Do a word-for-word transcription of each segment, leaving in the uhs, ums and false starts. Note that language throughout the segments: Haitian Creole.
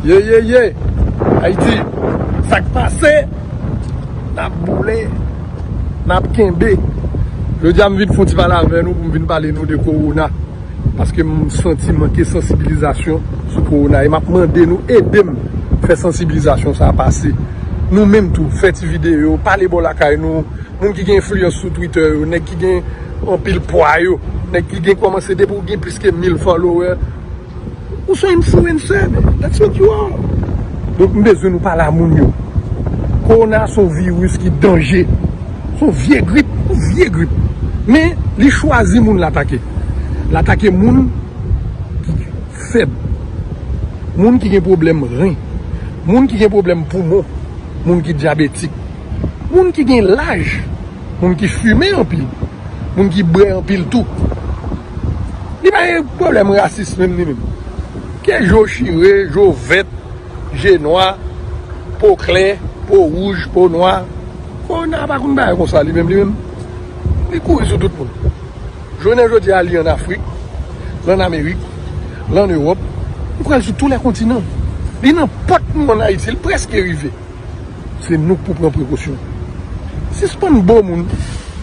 Ye, ye, ye! Ayiti, sa k pase? N ap boule, n ap kenbe. Jodi a, m vin fè yon ti pale avè nou pou m vin pale nou de kowona. Paske m santi manke sansibilizasyon sou kowona. E m ap mande nou ede m fè sansibilizasyon sa a pase. Nou menm tou, fè ti videyo, pale bò lakay nou. Moun ki gen enfliyans sou Twitter yo, nèg ki gen anpil pwa yo, nèg ki gen kòmanse depi w gen plis ke mil follower, ou se yon influencer, man. That's what you are. Donk, m bezwen nou pale a moun yo. Kowona se yon viris ki danje. Se yon vye grip, yon vye grip. Men, li chwazi moun l atake. L atake moun ki fèb. Moun ki gen pwoblèm ren. Moun ki gen pwoblèm poumon. Moun ki dyabetik. Moun ki gen laj. Moun ki fimen anpil. Moun ki bwè anpil tou. Li pa gen pwoblèm rasis menm li menm. Ke je w chire, je w vèt, je nwa, po klè, po wouj, po nwa. Kowona pa konn bagay konsa li menm, li menm. Li kouri sou tout moun. Jounen jodi a, li ann Afrik, l ann Amerik, l ann Ewòp, li pral sou tou lè kontinan. Li nan pòt nou ann Ayiti, li prèske rive. Se nou k pou pran prekosyon. Sispann bo moun.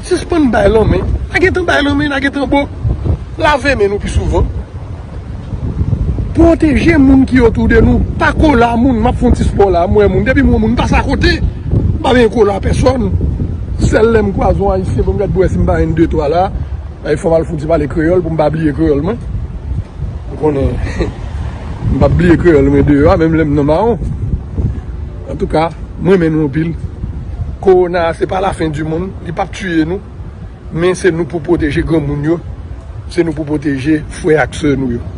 Sispann bay lanmen. N a gentan bay lanmen, n a gentan bo. Lave men nou pi souvan. Pwoteje moun ki otou de nou. Pa kole a moun. M ap fè yon ti spò la. M wè moun. Depi m wè moun, m pase akote. M pa benyen kole a pèsòn. Sèl lè m kwaze yon Ayisyen pou m gad pou wè si m pa jwenn de twa la. Ay, fò m al fè yon ti pale kreyòl pou m pa bliye kreyòl mwen. Ou konnen, m p ap bliye kreyòl mwen deyò a, menm lè m nan mawon. Antouka, m renmen nou anpil. Kowona a, se pa lafen di monn, li p ap tiye nou, men se nou pou pwoteje granmoun yo, se nou pou pwoteje frè ak sè nou yo.